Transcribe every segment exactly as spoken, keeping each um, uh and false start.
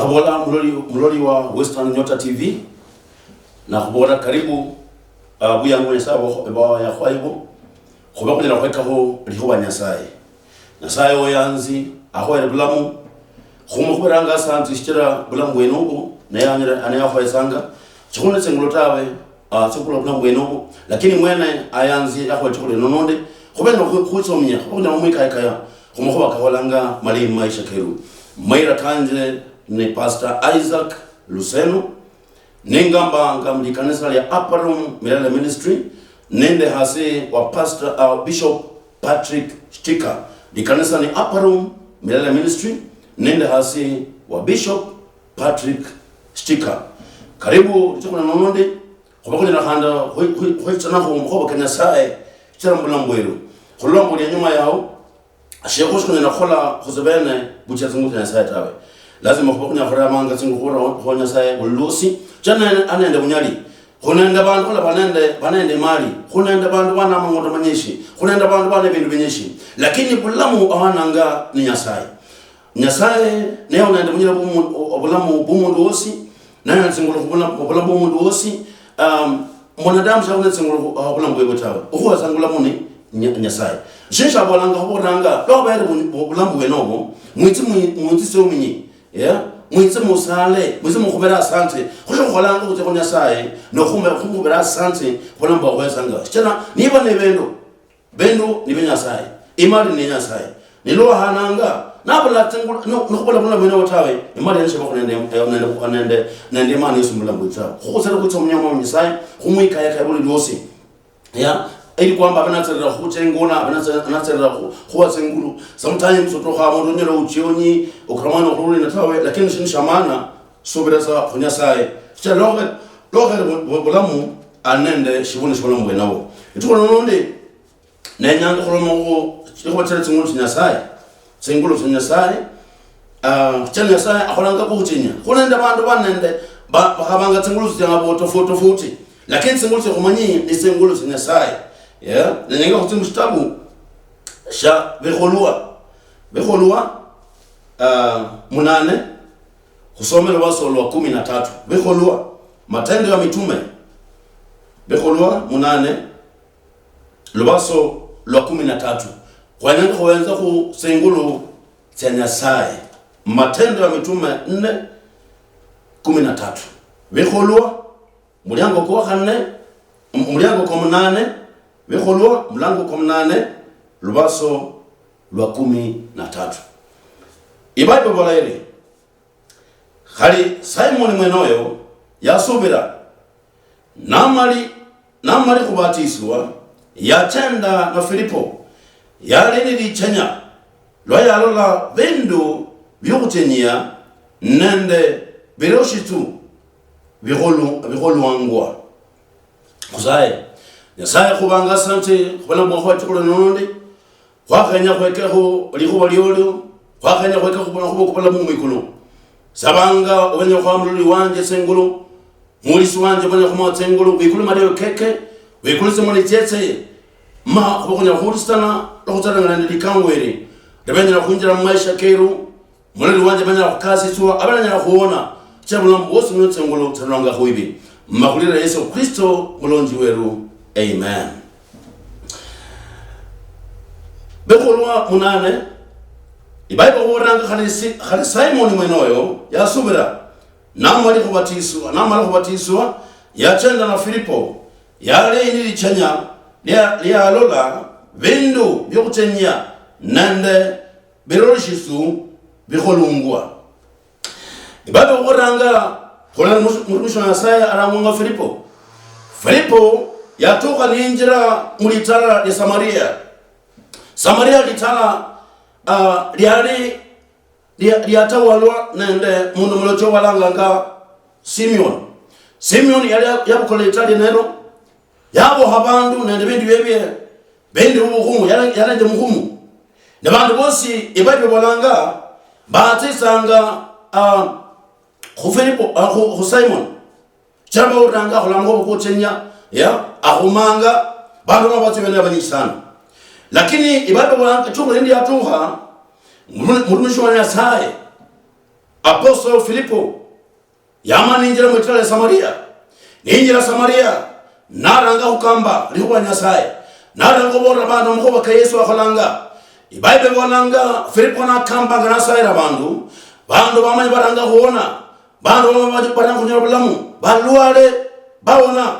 Bola muloli, muloli wa Western Nyota T V, nakhubola karibu, ah, buyangu bwa Nyasaye bwa, bwa yakhwaibo, khube khunyala khwekakho likhuba Nyasaye. Nyasaye oyanzi, akhoyere bulamu, khumukhuberanga asanti shichira bulamu bwene obo, naye anyala, naye akhoyesanga, chikhuli ne tsingulo tawe, ah, tsikula bulamu bwene obo, lakini mwene ayanzi akhoyere chikhuli nono nde, khube no khu-, khusomia, khube no mwikayakaya, khumakhuba kakholanga malayi mumaisha keru. Mayira kanje ni Pastor Isaac Luseno, ningambanga mulikanisa lia Upper Room Milele Ministry, nende hasi wa Pastor, uh, Bishop Patrick Shtika. Likanisa ni Upper Room Milele Ministry, nende hasi wa Bishop Patrick Shtika. Karibu, litukhu lino nono ndi, khuba khunyala khandi khwi-, khwi-, khwitsana khu makhuba ka Nyasaye, shichira mu bulamu bweru. Khulomba uli inyuma yao, Shekhu shikhunyala khukhola khuse bene buchia tsingulu tsia Nyasaye tawe. Lazima khuba khunyala khuramanga tsingulu khura ho Nyasaye buli luosi. Chana anende bunyali. Khunende bandu khula banende, banende mali. Khunende bandu bana mang'ondo manyishi. Khunende bandu bana bindu binyishi. Lakini bulamu awananga ni Nyasaye. Nyasaye neye unende bunyali bw'omu-, obulamu bw'omundu wosi. Nayanzingula khubula-, obulamu bw'omundu wosi, um, mwanadamu shali netsingulu khu-, uh, obulamu bwebwe tawe. Okhuwetsanga obulamu ni Nya-, Nyasaye. Shindu shabolanga khubolanga, lwa khubeere bu-, bu-, obulamu bwene obo, mwitsi mwi-, mwinzitse omunyi, yeah? Mwitse musale, mwitse mukhubere asante. Khusho khukholanga khutsia khu Nyasaye, nokhumbe-, khumubera asante, khubulamu bwakhwetsanga. Shichira, niba nebindu, Bindu ni bia Nyasaye, imali ni Nyasaye. Nilwo wahananga, nabula tsingulu, no, nikhubula bula bwene tawe, imali yene shibakho nende, eh, nende, nende, nende imani yosi mubulamu bwitsa. Khukhusera khwitsa omunyama wa Nyasaye, khumwikayakaya buli lwosi. Ya, ili kwamba abe natserera khuchengona, abe natse-, natserera khu-, khuwa tsingulu. Sometimes otukha mundu onyola uchionyi, okramana okhululina tawe, lakini shindu sha maana, subira sa khu Nyasaye. Shichira lokhe, lokhe bu-, bu-, bulamu, ali nende shibuni shibulamu bwenabo. Itukhu lino lundi, Nenyanga khuloma khu likhuba tsiali tsingulu tsia Nyasaye, tsingulu tsia Nyasaye, ah, tsia Nyasaye akholanga khuchinya. Khu nende bandu ba nende ba-, bakhabanga tsingulu tsiabo tofauti tofauti. Lakini tsingulu tsia khumanyi ni tsingulu tsia Nyasaye. Yeah. Nenyanga khutsi mushitabu shia Bikholwa. Bikholwa, ah, munane, khusome lubaso lwa kumi na tatu. Bikholwa, Matendo ya Mitume. Bikholwa, munane, Lubaso lwa kumi na tatu. Khwenyanga khuhenza khu tsingulu tsia Nyasaye. Matendo ya Mitume nne, kumi na tatu. Bikholwa, muliango kwa khanne, mu-, muliango kwa munane, Bikholwa, mulango kwa munane, lubaso lwa kumi na tatu. Ibaibo ibola iri, khali Simoni mwenoyo yasubira, namali, namali khubatisibwa, yachenda na Filipo, yali ni lichenya, lwa yalola bindu biokhuchenia nende biroshitsu bikholu-, bikholwangwa. Khusaye. Nyasaye, khubanga asante khubalamu bwakho wachukula nondi, khwakhenya khwekekho likhuba liolio, khwakhenya khwekekho khubona khuba kubalamu mwikulu. Sabanga obenye khwa muloli wanje sengulu, mulisi wanje obenye khumwa tsengulu, wikulu malio keke, wikulu tsimoni tsietseye, ma khuba khunyala khuhulisana, lukhutsarangana nende likangweri, libenyela khwinjira mumaisha keru, Muloli wanje banyala khukasitswa, abalanyala khuwona, chia bulamu bwosi nio tsingulu tsirulanga khwibi. Mumakhulira Yesu Kristo, Mulonji weru. Amen. Bikholwa munane, Ibaibo khubolanga khali si-, khali Simoni mwenoyo yasubira, namali khubatiswa, namala khubatiswa, yachenda na Filipo, yali ni lichenya, lia-, lialola bindu biokhutenya nende Biroleshisu bikholungwa. Ibada okhuranga khulala murumishi wa Nyasaye arangwanga Filipo. Filipo yatukha ninjira mulitala lia Samaria. Samaria litala, ah, liali lia-, liatawalwa nende mundu mulochi walanganga Simeon. Simeon yali ya-, yabukula litala lienelo, yaboha bandu nende bindu biebie, bindi bubukhumu, yali, yali nende mukhumu. Ne bandu bosi, Ibaibo ibolanga, batsitsanga, ah, khu Filipo, ah, khu, khu Simon. Chama uranga khulanga obukuchenya, ya, akhumanga, bandu babatsi bene abanyishi sana. Lakini Ibaibo ibolanga, chukhu lindi yatukha, muru-, murumishi wa Nyasaye, Apostle Filipo yama ninjira mwitala ya Samaria. Ninjira Samaria, naranga khukamba likhuwa Nyasaye. Naranga khubolera bandu amakhuwa ka Yesu akholanga. Ibaibo ibolanga, Filipo nakambanga nasayira bandu, bandu bamanya baranga khuona, bandu bamanya baranga khunyola bulamu, balwale baona,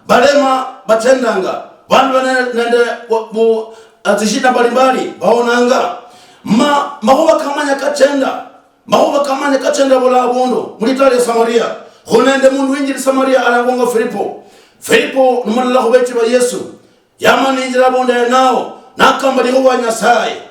balema bachendanga, bandu bane nende bu- bu- tsishida mbalimbali baonanga. Ma makhuwa kamanya kachenda, makhuwa kamanya kachenda bula abundu mulitala ya Samaria. Khunende mundu winjiri Samaria alangwanga Filipo. Filipo ni mulala khubechi ba Yesu. Yama ninjira abundu enao, nakamba likhuwa Nyasaye.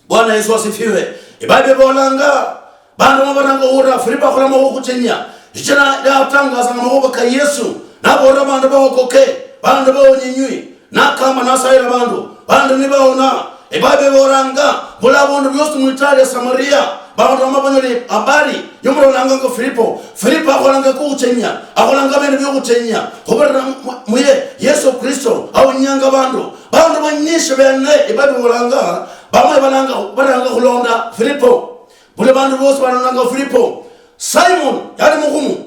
Bwana Yesu asifiwe. Ibaibo ibolanga, bandu babaranga khuura Filipo akholamo khukhuchenya, shichira yatangasanga makhuwa ka Yesu, nabolera bandu baokoke, bandu baonyinywi, nakamba nasayira bandu, bandu nibaona. Ibaibo ibolanga, bula abundu biosi mwitala ya Samaria, bandu bama banyoli habari yomulolanga ngo Filipo. Filipo akholanga kukhuchenya, akholanga bindu biokhuchenya, khubirira mu- muye Yesu Kristo aonyianga bandu. Bandu banyishi bene, Ibaibo ibolanga, bamwe balanga, balanga khulonda Filipo. Buli bandu bosi balondanga Filipo. Simon yali mukhumu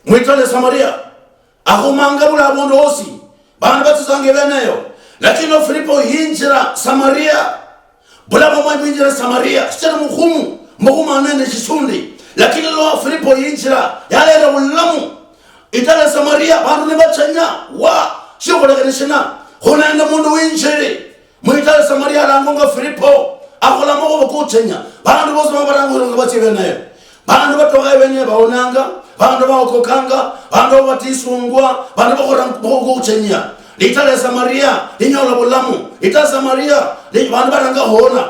mwitala Samaria. Akhumanga buli abundu hosi. Bandu batsitsanga ebeneyo. Lakini lwa Filipo yinjira Samaria, bula bamwe binjira Samaria, sichira mukhumu, mukhumu ali nende shisundi. Lakini lwa Filipo yinjira, yalera bulamu. Itala Samaria, bandu nibachenya, wa, shikholekhe ni shina? Khunende mundu winjiri. Mwitala Samaria alangwanga Filipo, akhola makhuwa kochenya. Bandu bosi baba baranga khulonga batsia ebeneyo. Bandu batokha ebeneyo baonanga, bandu baokokanga, bandu babatisungwa, bandu bakhola makhuwa kochenya. Litala ya Samaria linyola bulamu. Litala Samaria li- bandu baranga khuona.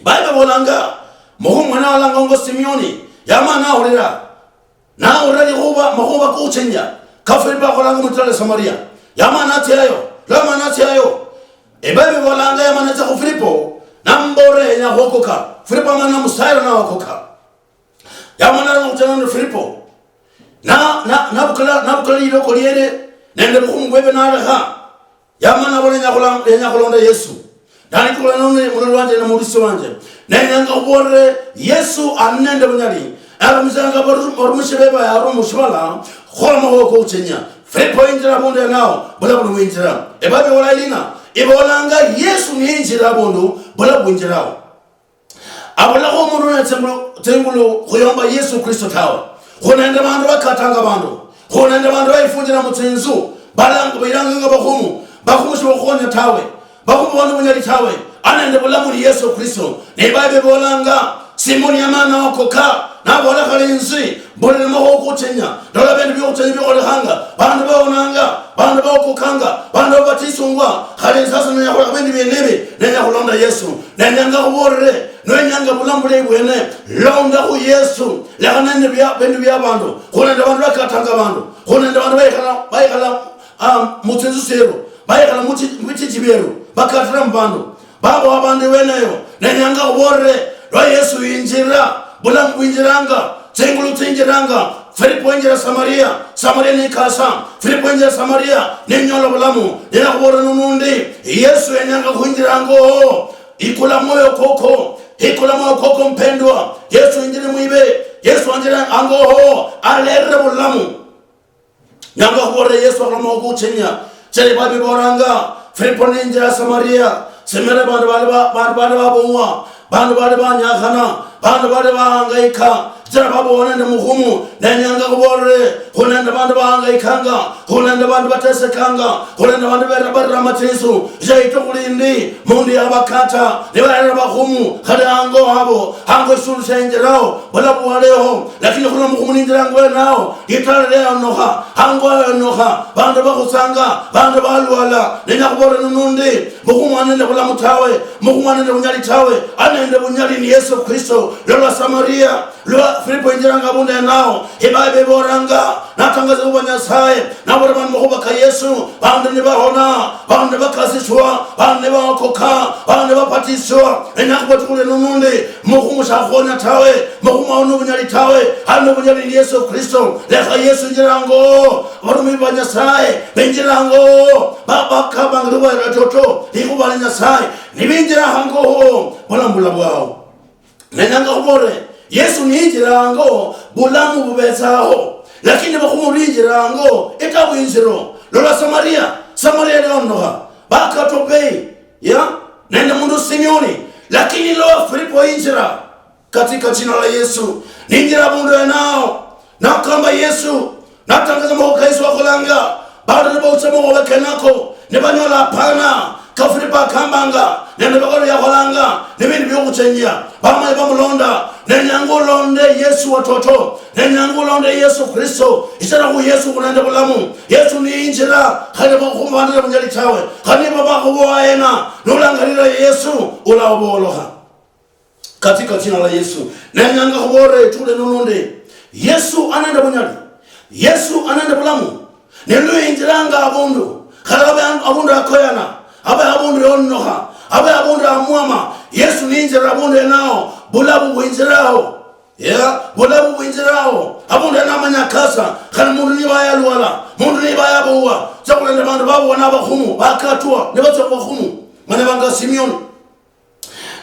Bible bolanga, muhu mwana alangwanga Simioni, yama nahulira. Naura likhuba makhuba kuchenya ka Filipo akholanga mwitala Samaria. Yama natsiayo, lwama natsiayo. Ebible bibolanga yama natsia khu Filipo, nambolera yenya khuokoka. Filipo amana musayira naokoka. Yama narama khuchana nende Filipo. Na, na, nabukula, nabukula liloko liere, nende bukhumu bwebe nalekha. Yamana bola yenya khula- yenya khulonda Yesu. Nali khula none muloli wanje na mulusi wanje. Nenyanga khubolere Yesu ali nende bunyali. Arumishanga baru- barumishi beba yaruma mushibala, khola makhuwa kokuchenya. Filipo injira abundu enao, bula buli winjira. Ebabi ola ilina, ibolanga Yesu niyinjira abundu, bula bwinjirao. Abulakho omundu ne tsingulu, tsingulu khuyomba Yesu Kristo tawe. Khunende bandu bakatanga bandu. Khunende bandu baifunjira mutsinzu. Balanga, bailanganga bakhumu. Bakhumu shibakhuhonya tawe. Bakhumu bano bunyali tawe. Anende bulamu ni Yesu Kristo. Ne Bible ibolanga, Simoni yamana okoka. Nabola khali inzi, mbulire makhuwa kuchenya. Ndola bindu biokuchenya bikholekhanga. Bandu baonanga. Bandu baokokanga. Bandu babatisungwa. Khali sasa nenya khulakha bindu biene ibi. Nenya khulonda Yesu. Nenyanga khubolere, nwenyanga bulamu bulayi bwene, londa khu Yesu. Lekhana nende bia- bindu bia bandu. Khuli nende bandu bakatanga bandu. Khuli nende bandu bayikhala, bayikhala, um, mutsinzu tsieru. Bayikhala muchi- mubichichi bieru. Bakatira mu bandu. Babo abandu beneyo. Nenyanga khubolere, lwa Yesu yinjira, bulamu bwinjiranga, tsingulu tsinjiranga. Filipo yinjira Samaria, Samaria nikasa. Filipo yinjira Samaria, ninyola bulamu. Nenya khubolere nunundi, Yesu yenyanga khwinjira ango. Ikula moyo koko, ikula moyo koko mpendwa. Yesu injire mwibe, Yesu anjire angoho, alerere bulamu. Nyanga khubolera Yesu akhola makhuwa kuchenya. Cheri babibolanga, Filipo ninjira Samaria, semere bandu bali ba- bandu bali babong'wa, bandu bali banyakhana, bandu bali bahangaika, Sichira babola nende mukhumu, nenyanga khubolere, khuli nende bandu bahangaikanga, khuli nende bandu batesekanga, khuli nende bandu bera- barira amacheso, shaito khulindi, mundu yabakata, nibarera bakhumu, khali hango habo, hango eshindu shenjerao, bulabu bwaleho, lakini khulwa mukhumu ninjiranga wenao, litala liayonokha, hango hayonokha, bandu bakhusanga, bandu balwala, nenya khubolera nunundi, mukhumwana nende bulamu tawe, mukhumwana nende bunyali tawe, ali nende bunyali ni Yesu Kristo. Lola Samaria, lwa Filipo injiranga abundu enao, Ebible ibolanga, natangaza khuba Nyasaye, nabola bandu makhuba ka Yesu, bandu nibahona, bandu nibakasiswa, bandu nibaokoka, bandu nibabatiswa, nenya khuba tukhule nunundi, mukhumu shakhonya tawe, mukhumu ali nobunyali tawe, ali nobunyali ni Yesu Kristo, lekha Yesu injirango. Abarumi ba Nyasaye, benjirango, ba- bakabanga lubwalo toto, likhuba lya Nyasaye, nibinjira hango ho, bulambula bwao. Nenyanga khubore, Yesu niyinjira hango, bulamu bubetsaho. Lakini bakhumubinjira hango, etabu injiro. Lola Samaria, Samaria yalionokha. Bakatwa bei, ya, nende mundu Simioni. Lakini lola Filipo yinjira katika jina la Yesu. Ninjira mundu enao. Nakamba Yesu, natangaza makhuwa ka Yesu akholanga, bandu nibaucha makhuwa kenako, nibanyola hapana, ka Filipo akambanga, nende bikholo yakholanga, nibindi biokhuchenya. Bamanya bamulonda, nenyanga ulonde Yesu watoto, nenyanga ulonde Yesu Kristo, ichira khu Yesu khunende bulamu. Yesu ni injira, khali bakhumbanire bunyali tawe. Khali niba bakhuboha hena, nulangalira Yesu, ulaobolokha. Katika jina la Yesu. Nenyanga khubolera etule nononde. Yesu anende bunyali. Yesu anende bulamu. Neluyinjiranga abundu. Khali abe abundu akoyana. Abe abundu yonokha. Abe abundu amwama. Yesu niyinjira abundu enao. Bulamu bwinjirao. Yeah, bulamu bwinjirao. Abundu enao amanya kasa. Khali mundu niba yalwala. Mundu niba yabuwa. Chakulenda bandu babuwa nabakhumu. Bakatwa. Nibatsa bakhumu. Manya banga Simioni.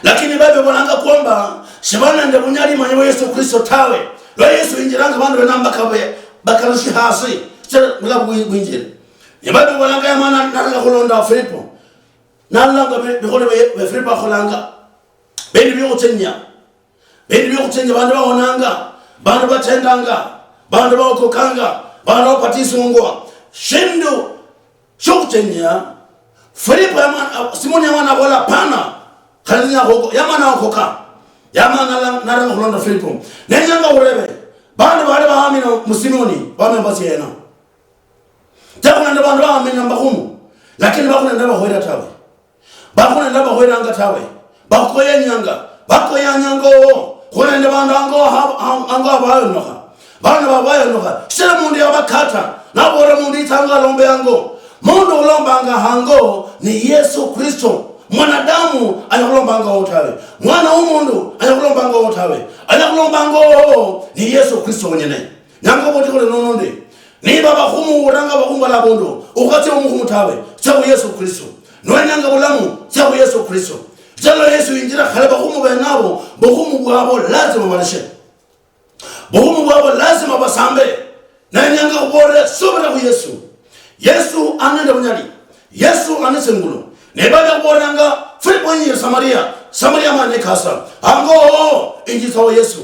Lakini Bible ibolanga kwamba shiba nende bunyali manya bwa Yesu Kristo tawe. Lwa Yesu yinjiranga bandu bena mpaka be-, bakalushi hasi. Chere bulabu bwi-, bwinjire. Ne Bible ibolanga ya mana nalanga khulonda Filipo. Nalanga bi-, bikhole bya, bya Filipo akholanga. Bindu byokuchenya. Bindu byokuchenya bandu bawonanga, bandu bachendanga, bandu baokokanga, bandu babatisungwa. Shindu Shokuchenya, Filipo yamana, Simoni yamana abola, "Pana, khali ninya khoko-," yamana okoka. Yamana la-, naranga khulonda Filipo. Nenyanga urebe, bandu bali baamina mu Simoni, bamemba siena. Jakhulenda bandu baamina mbakhumu, lakini bakhulenda bakhwera tawe. Bakhulenda bakhweranga tawe. Bakoyenyanga, bakoyanyanga owo, khuli nende bandu ango ha-, ha-, ango abayonokha. Bana babayonokha, shichira mundu yabakata, nabola mundu yitsanga alombe hango. Mundu ulombanga hango ni Yesu Kristo. Mwanadamu anyala khulombanga owo tawe. Mwana womundu anyala khulombanga owo tawe. Anyala khulombanga owo ni Yesu Kristo wenyene. Nyanga oboti khuli nono ndi. Niba bakhumu uranga bakhumu bala abundu, ukhatsia omukhumu tawe, tsia khu Yesu Kristo. Nowenyanga bulamu, tsia khu Yesu Kristo. Shichira Yesu yinjira khale bakhumu benabo, bukhumu bwabo lazima baleshe. Bukhumu bwabo lazima basambe. Nenyanga khubolera, subira khu Yesu. Yesu anende bunyali. Yesu anetsingulu. Nebali khubolanga, Filipo yinjira Samaria. Samaria mane kasa. Ango, injitsawo Yesu.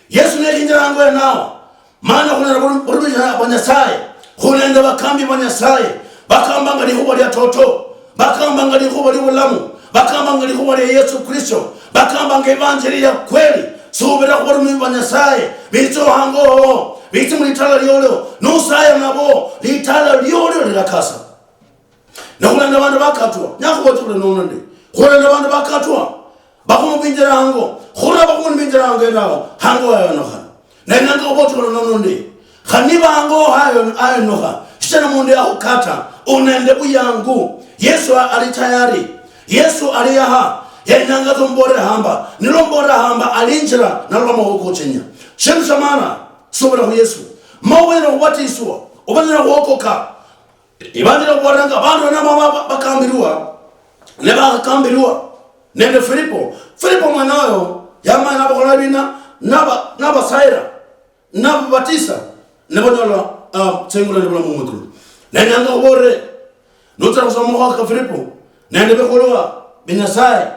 Yesu niyinjira hango henao, mana khunyola buru-, burumishi bwa Nyasaye, khunende bakambi ba Nyasaye, bakambanga likhuwa lia toto, bakambanga likhuwa lia bulamu, bakambanga likhuwa lia Yesu Kristo, bakambanga evanjeli ya kweli. Subira khubarumi ba Nyasaye, bitse hango hoho, bitse mulitala liolio, nusaya nabo, litala liolio lirakasa. Ne khulonda bandu bakatwa, nyakhubochula nono ndi. Khulonda bandu bakatwa, bakhumu binjira hango, khura bakhumu binjira hango enao, hango hayonokhana. Nenyanga khubochula nono ndi. Khani niba hango hayo-, hayonokha, shichira mundu yakhukata, unende buyangu. Yesu a-, ali tayari. Yesu ali yaha, yenyanga tsa mbolere hamba. Nilombolera hamba, alinjira, naloba mahuko chenya. Shindu sha maana, subira khu Yesu. Ma ubanyala khubatiswa, ubanyala khuokoka. Ibanjira khubolanga, bandu bano ba-, ba-, bakambirwa, ne bakakambirwa nende Filipo. Filipo mwene oyo, yamanya nabakhola bina, naba-, nabasayira, nababatisa, nibanyola, ah, tsingulu nibula mumwikulu. Nenyanga khubolere, nutsira khusoma makhuwa ka Filipo, nende bikhulwa bia Nyasaye,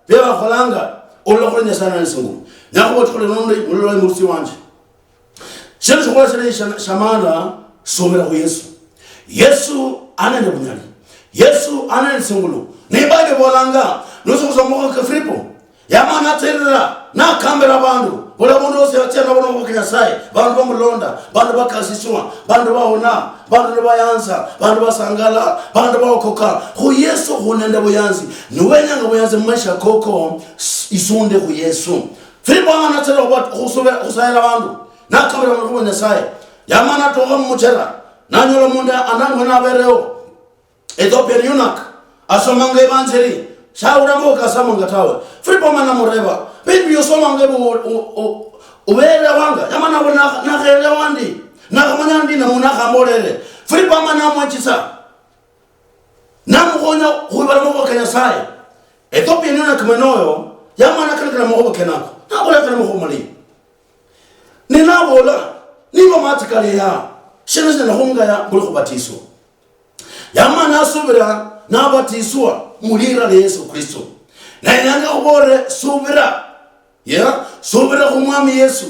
bia bakholanga, olola khuli Nyasaye nali singulu. Nyakhubola khuli nono ndi, mulola murusi wanje. Shindu shikhola shili sha-, shamana, subira khu Yesu. Yesu anende bunyali. Yesu anende singulu. Ni Bible bolanga, nusu kusoma ka Filipo. Yamana aterera, nakambira bandu. Bula mundu wose achia nabo nabo kwa Nyasaye. Bandu bamulonda, bandu bakasiswa, bandu baona, bandu nibayanza, bandu basangala, bandu baokoka. Khu Yesu khunende buyanzi. Niwenyanga buyanzi mu maisha koko, s-, isunde khu Yesu. Filipo ang'ana atsere khusube-, khusayira bandu, nakabira mu likhuwa Nyasaye. Yamana atukha mumuchera, nanyola mundu anangwa nabereho, Ethiopian eunuch, asomanga evanjeli, shauramo kasamanga tawe. Filipo amana amureba, "Bindu biosomanga ebi u-, u-, u-, ubeelewanga?" Yamana abona nakha-, nakhaelewa ndi, nakhamanya ndi, namundu nakhambolere. Filipo amana amwechisa. Namukhonya khwibala makhuwa ka Nyasaye. Ethiopian eunuch mwene oyo, yamana akalekela makhuwa kenako. Nabola kali makhuwa malayi. Ne nabola, niba matsi kali ya, shina shina khungaya mbuli khubatiswa? Yama nasubira, nabatiswa mulira lya Yesu Kristo. Nenyanga khubolere, subira. Yeah, subira khu Mwami Yesu.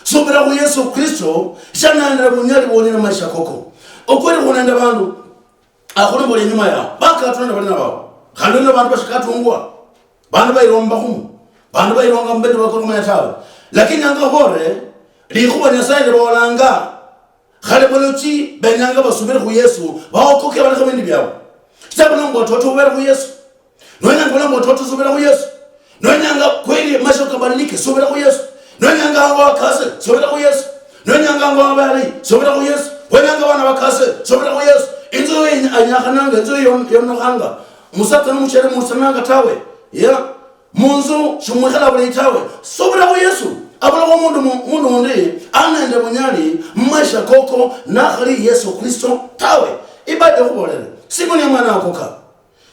Subira khu Yesu Kristo, shanandira bunyali bwonyene maisha koko. Okweli khunende bandu, akhuli mbole inyuma yao, bakatuna na balina bao. Khandi na bandu bashikatungwa. Bandu bairomba khumu. Bandu baironga mbende bakora manya tawe. Lakini anga khore, likhuwa Nyasaye libolanga, khale balochi benyanga basubire khu Yesu, baokoke balekhe bindu byabo. Sita bulamu bwa toto ubere khu Yesu. Noenyanga bulamu bwa toto, subira khu Yesu. Noenyanga kweli maisha kabadilike, subira khu Yesu. Noenyanga ango akase, subira khu Yesu. Noenyanga ango abali, subira khu Yesu. Wenyanga bana bakase, subira khu Yesu. Inzo yo inya-, anyakhananga, inzo yo yon-, yonokhanga. Musatsa nomuchere musananga tawe. Yeah. Munzu shimwikhala bulayi tawe. Subira khu Yesu. Abula khu mundu mu-, mundu undi anende bunyali maisha koko nakhali Yesu Kristo tawe. Ibada khubolere. Siku ni mwana akoka.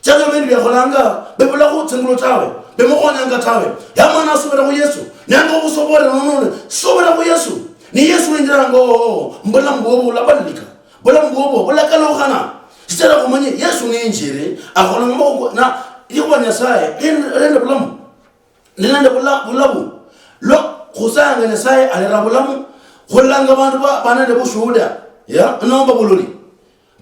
Changa bindu biakholanga bibulakhu tsingulu tawe, bimukhonyanga tawe. Yamana asubira khu Yesu, nanga obusobole nonone, subira khu Yesu. Ni Yesu winjiranga oo, mbulamu bwobo bulabadilika, bulamu bwobo bulakalukhana. Sichira khumanye Yesu ni injiri, akholanga makhuwa na likhuwa Nyasaye, lin-, lende bulamu. Nilende bula-, bulamu. Lwa khusayanga Nyasaye alera bulamu, khulanga bandu ba-, banende bushuhuda, ya, nomba buloli.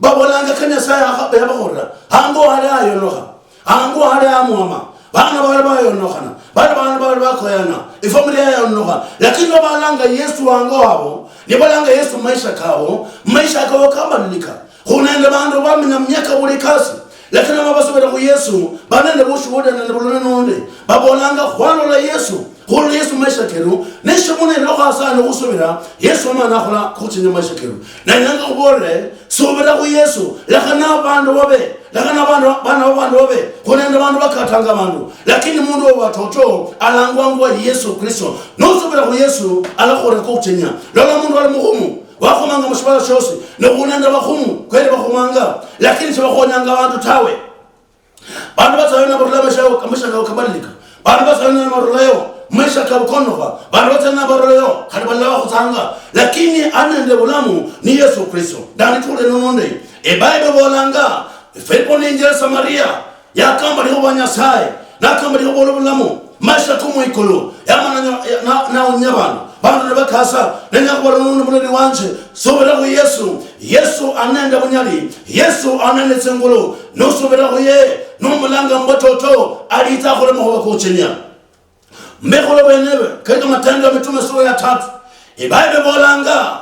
Babolanga ka Nyasaye akha-, yabakholera. Hango hali ayonokha. Hango hali amwama. Bana bali bayonokhana. Bali bana bali bakoyana. Ifamily yayonokha. Lakini lwa balanga Yesu hango habo, nibalanga Yesu maisha kabo, maisha kabo kabadilika. Khunende bandu bamenya miaka buli kasi. Lakini lwa basubira khu Yesu, banende bushuhuda nende bulole nonde. Babolanga, "Khwalola Yesu." Khulira Yesu maisha keru, nesho munelokho asana okhusubira, Yesu amana akhola khuchinya maisha keru. Nanyanga khubolere, subira khu Yesu, lekhana abandu babe, lekhana abandu, bana babandu babe, khunende bandu bakatanga abandu. Lakini mundu wa watoto alangwangwa Yesu Kristo. Nosubira khu Yesu, alakhorera khuchinya. Lola mundu ali mukhumu, wakhomanga mushibala shiosi, ne khunende bakhumu, kweli bakhomanga, lakini shibakhonyanga abandu tawe. Bandu batsayo nabarulayo maisha yao, maisha kao kabadilika. Bandu batsayo nabarulayo, maisha kao konokha. Bandu batsayo nabarulayo, khali balala bakhutsanga. Lakini anende bulamu ni Yesu Kristo. Ndani tule nonde. E Bible bolanga, Filipo ninjira Samaria, yakamba likhuwa Nyasaye, nakamba likhuwa lobulamu. Maisha ko mwikulu, yamana nyo-, ya-, na, naunya bandu. Bandu nibakasa, nenya khubola nunu muloli wanje, subira khu Yesu. Yesu anende bunyali, Yesu anende tsingulu. Nusubira khuye, numulanga mbo toto, alitsa akhole makhuwa kochenya. Mbikholo bwenebe, katika Matendo ya Mitume sura ya tatu, Ibaibo ibolanga,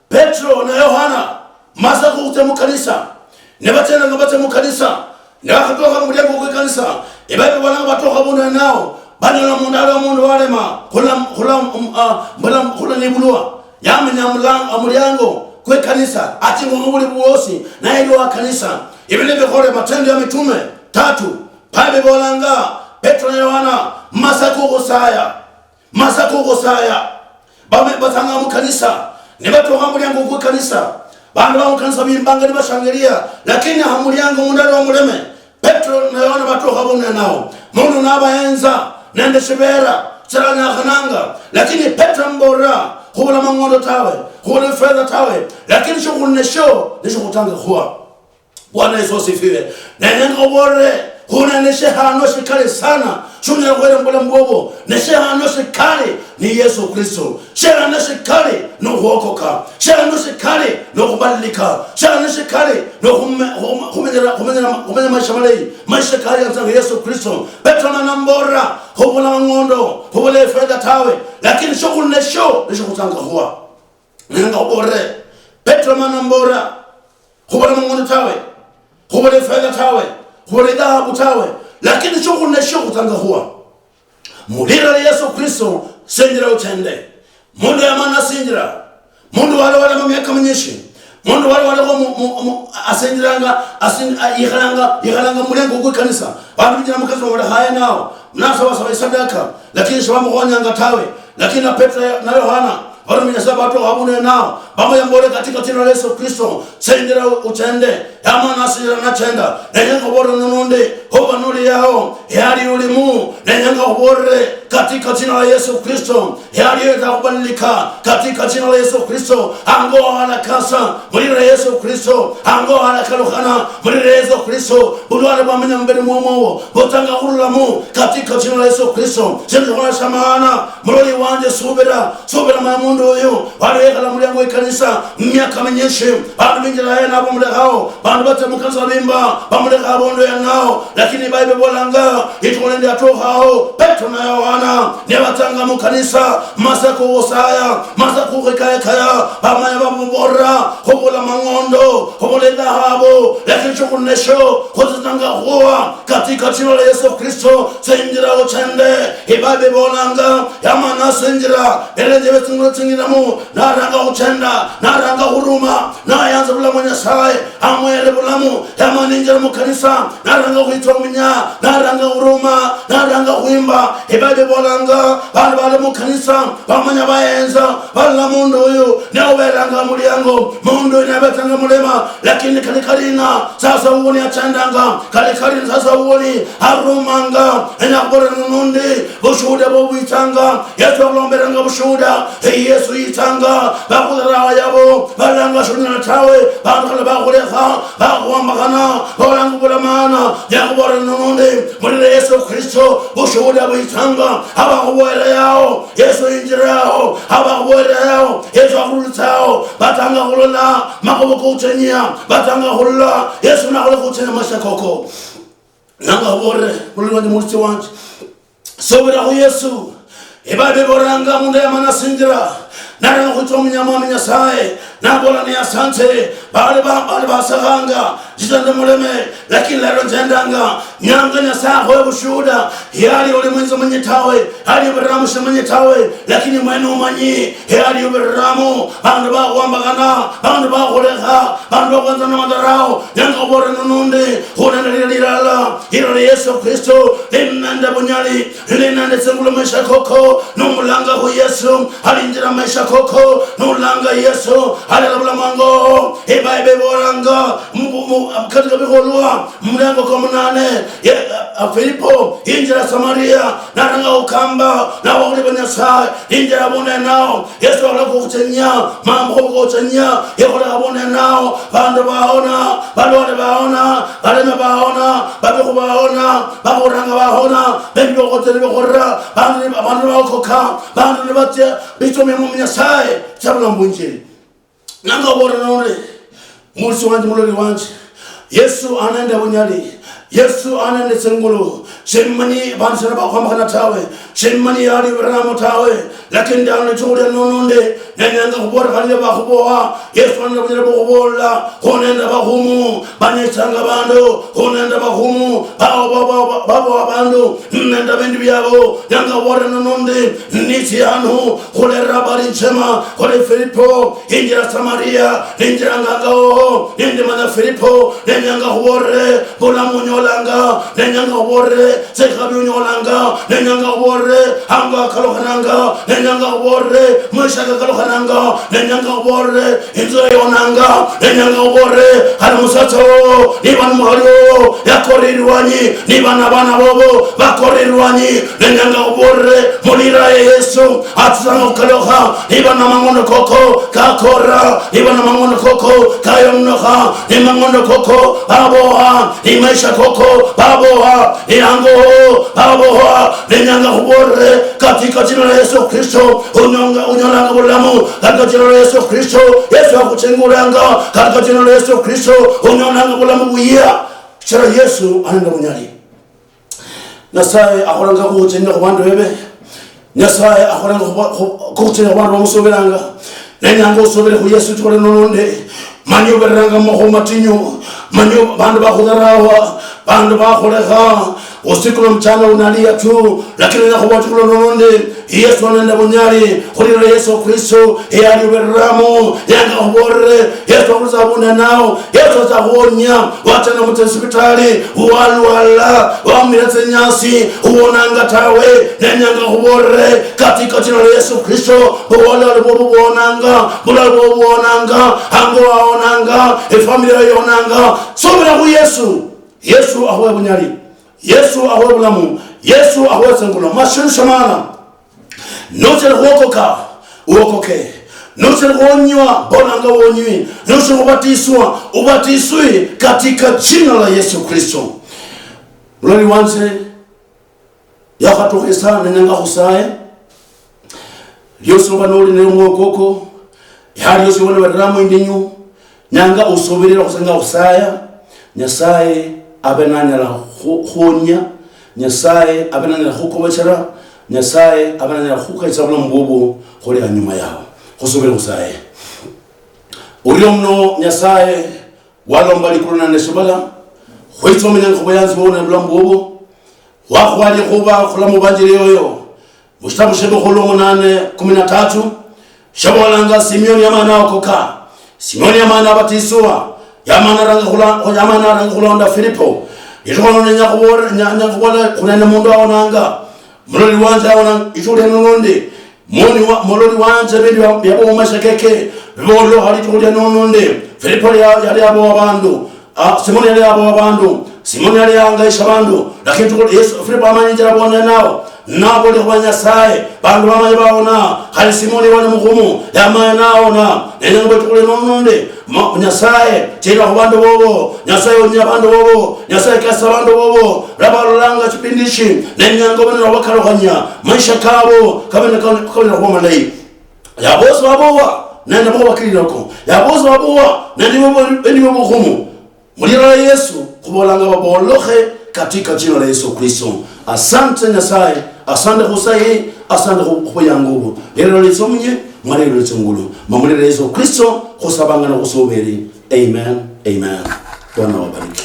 Petro na Yohana, masa khutsya mukanisa. Ne batsenanga batsya mukanisa. Ne bakhatokha mumuliango kwekanisa. Ibaibo ibolanga batokha abundu henao. Banyola mundu ali omundu walema. Khula, khula, um, ah, mbula, khula nibulwa. Yamenya mulang-, omuliango kwekanisa. Achingwa mubuli bwosi. Naye ndi wa kanisa. Ibi nibikhole Matendo ya Mitume tatu. Bible ibolanga Petro na Yohana, masa kukhusaya. Masa kukhusaya. Bame-, batsanga mukanisa, nibatukha hamuliango kwekanisa. Bandu bamukanisa bimbanga nibashangilia, lakini hamuliango mundu ali omuleme. Petro na Yohana batukha bunenao. Mundu nabahenza nende shibera, shiranyakhananga. Lakini Petro amubolera, khubula mang'ondo tawe, khubula ifedha tawe, lakini shikhuli nashio, nishikhutanga khuha. Bwana Yesu asifiwe. Nenyanga obolere, khuna neshihano shikali sana, shunyala khwera mubulamu bwobo, neshihano shikali ni Yesu Kristo. Shihano shikali nokhwokoka. Shihano shikali nokhubadilika. Shihano shikali nokhume-, khum-, khumenyera, khumenyera, khumenya maisha malayi, maisha kali yatsanga Yesu Kristo. Petro mana mbolera, khubula mang'ondo, khubula ifedha tawe, lakini shokhuli nashio, nishikhutsanga khuha. Nanga obolere, Petro mana mbolera, khubula mang'ondo tawe, khubula ifedha tawe, khubula idhahabu tawe, lakini shokhuli nashio khutsanga khuha. Mulira lia Yesu Kristo, sinjira ochende. Mundu yamana asinjira. Mundu wali walema miaka minyishi. Mundu wali walikho mu-, mu-, mu-, asinjiranga, asin-, a-, yikhalanga, yikhalanga mumuliango kwekanisa. Bandu binjira mukanisa bamulekha aye nao. Nasabasaba isadaka, lakini shibamukhonyanga tawe. Lakini na Petro na Yohana, Abaruminya sa batu habune nao, bamuyambole katika jina la Yesu Kristo, sendera uchende, yama nasinjira nachenda, nenye nkobore nunundi, hoba nuli yao, yali ulimu, nenye nkobore katika jina la Yesu Kristo, yali yeta kubadilika katika jina la Yesu Kristo, ango alakasa, mulira Yesu Kristo, ango alakalukhana, mulira Yesu Kristo, bulwale bwamenya mubiri mwomwowo, butanga khurulamu katika jina la Yesu Kristo, shindu shikhola shamana, muloli wanje subira, Subira maya mundu uyu, wali wekhala muliango wekanisa, miaka minyishi, bandu binjira yaye nabo mulekhao, bandu batse mukanisa bimba, bamulekha abundu yanao, lakini Bible bolanga, itukhu nende atukhao, Petro na Yohana, nibatsanga mukanisa, masa kuwusaya, masa kukhikayakaya, bamanya bamuborera, khubula mang'ondo, khubula idhahabu, lakini shukhuli nesho, khutsitsanga khuwa, katika jina la Yesu Kristo, sinjira uchende, Bible bolanga, yamana sinjira, belenje betsingulo tsingiramu, naranga khuchenda, naranga khuruma, nayanza bulamu Nyasaye, amwere bulamu, yamana injira mukanisa, naranga khwitsominya, naranga khuruma, naranga khwimba, Bible bolanga, bandu bali mukanisa, bamanya bayenza, balola mundu uyu, ne uberanga muliango, mundu uyu nabetsanga mulema, lakini kali kalina, sasa uwoni achendanga, kali kalina, sasa uwoni arumanga, enya khubora nunundi, bushuhuda bobwitsanga, Yesu alomberanga bushuhuda, hey, Yesu yitsanga, bakhulerawa yabo, balanga shulina tawe, bandu khale bakhulekha, bakhuwambakhana, bolanga bulamana, nyakhubora nunundi, mulire Yesu Kristo, bushuhuda bwitsanga, abakhuboyera yao, Yesu yinjira yao, abakhuboyera yao, Yesu akhurulitsa yao, batanga khulola, makhubo kouchenya, batanga khulola, Yesu nakhola khuchenya maisha koko. Nanga khubolere, muloli wanje, mulitsi wanje. Subira khu Yesu. Ebabe boranga mundu yamana sinjira. Naranga khutsa omunyamwami Nyasaye. Nabola ni asante. Bali ba-, bali basakhanga. Jita ndi muleme. Lakini lero njendanga. Nyanga Nyasaye akhoye bushuhuda. Yali oli mwinzi munyi tawe. Ali biramu shimanyi tawe. Lakini mwene umanyi. Yali ubiriramu. Bandu bakhwambakhana. Bandu bakhulekha. Bandu bakhwanza na madharau. Nyanga khubolere nunundi. Khunende lila lilala. Lilo li Yesu Kristo, linende bunyali, linende tsingulu maisha koko, nomulanga khu Yesu, alinjira maisha koko, nolanga Yesu, alera bulamu ango. Ebible ibolanga, mu, mu, katika Bikholwa, mulango kwa munane, ye, a, Filipo, yinjira Samaria, naranga ukamba, na wawuli ba Nyasaye, yinjira bune nao, Yesu alakhuchenya, mambo khuchenya, yekhola bune nao, bandu baona, balwale baona, baleme baona, babikhu baona, bakhuranga baona, bendi bokhotse nibikhorera, bandu ni, bandu nibaokoka, bandu nibatsia, bitsomia mu Nyasaye, tsabula mbunjiri. Nanga obora nore, mulisi wanje, muloli wanje, Yesu anende bunyali, Yesu anende tsingulu, shimanyi bandu sana bakhwambakhana tawe, shimanyi yali biramo tawe, lakini ndano nichukhulia nononde, nenyanga khubola khali bakhuboha, Yesu anende bunyali bukhubola, khunende bakhumu, banyechanga bandu, khunende bakhumu, bao, bao, bao, bao, bao bandu, nende bindu biabo, nyanga khubola nononde, nitsi hanu, khulera habari njema, khuli Filipo, injira Samaria, ninjiranga ango, nindi manya Filipo, nenyanga khubolere, bulamu unyolanga, nenyanga khubolere, tsikhabi unyolanga, nenyanga khubolere, ango akalukhananga, nenyanga khubolere, maisha kakalukhananga, nenyanga khubolere, inzu yayonanga, nenyanga khubolere, khali musatsa wowo, niba ni mukhali wowo, yakore ilwanyi, niba na bana bobo, bakore ilwanyi, nenyanga khubolere, mulira ye Yesu, atsitsanga khukalukha, niba na mang'ondo koko kakora, niba na mang'ondo koko kayonokha, ni mang'ondo koko baboha, ni maisha koko baboha, ni ango baboha, nenyanga khubolere, katika jina la Yesu Kristo, unyonga, unyolanga bulamu, katika jina la Yesu Kristo, Yesu akuchengulanga, katika jina la Yesu Kristo, unyolanga bulamu buyia, chira Yesu anende bunyali. Nyasaye akholanga khuchenya khubandu bebe. Nyasaye akholanga khuba-, khu-, khuchenya khubandu bamusubiranga. Nenyanga usubire khu Yesu chikole nononde. Mani ubiranga mukhu matinyu. Mani u-, bandu bakhudharawa. Bandu bakhulekha. Usiku na mchana unalia tu, lakini nakhubola khulondondi, Yesu anende bunyali, khulira Yesu Kristo, eyali uberiramo, yanga khubolere, Yesu akhulisa abundu nao, Yesu acha khuonia, wachana mutse sipitali, walwala, wamira tsinyasi, uonanga tawe, nenyanga khubolere, katika jina la Yesu Kristo, bulwale bwo bubonanga, bulwale bwo bubonanga, hango waonanga, efamily yonanga, subira khu Yesu. Yesu ahuwe bunyali. Yesu ahuwe bulamu. Yesu ahuwe tsingulu. Mashiru shamana. Nochele khuokoka, uokoke. Nochele khuonywa, bolanga uonywi. Nochele khubatiswa, ubatiswe katika jina la Yesu Kristo. Muloli wanje, yakhatukha isaa nenyanga khusaye. Liosi oba noli ne omwokoko, ya liosi obona bariramo indinyu, nyanga usubirira khusanga khusaya, Nyasaye abe nanyala khu- khuonia, Nyasaye abe nanyala khukobachera, Nyasaye abe nanyala khukhukhechera bulamu bubwo khuli anyuma yao. Khusubire khusaye. Orio muno Nyasaye walomba likulu nende shibala, khwitsomenya khubuyanzi bwo nende bulamu bubwo, wakhuwa likhuba khula mubanjili yoyo. Mushitabu shia Bukhulu munane kumi na tatu, shabolanga Simioni yamana okoka. Simioni yamana abatiswa. Yamana aranga khula- yamana aranga khulonda Filipo. Litukhu lino nenya khubole- nya- nya khubola khunende mundu aonanga. Muloli wanje aonanga, litukhu lino lundi. Moni wa- muloli wanje, bindu bia- biaboma shakeke. Bibolo hali litukhu lino lundi. Filipo ya- yali abowa bandu. Ah, Simoni yali yabowa bandu, Simoni yali yahangaisha bandu, lakini tuku- Yesu, Filipo amanyinjira bwone nao, nabo likhuba Nyasaye, bandu bamanye baona, khali Simoni wali mukhumu, yamanya naona, nenya ngwe tukule nononde, ma- Nyasaye, chira khu bandu bobo, Nyasaye onyia bandu bobo, Nyasaye kasa bandu bobo, labalolanga chipindi ishi, nenya ngobonera obakalukhanya, maisha kabo, kabe na- kabe na khuba malayi. Yabosi babowa, nende mubakililako, yabosi babowa, nende bobo- nende bobukhumu. Mulira la Yesu, khubolanga babolokhe katika jina la Yesu Kristo. Asante Nyasaye, asante khusayi, asante khu- khubuyangu obo. Lero litsomunye, mwalero litsongulu. Mamulira Yesu Kristo, khusabanga na khusuberi. Amen, amen. Bwana wabariki.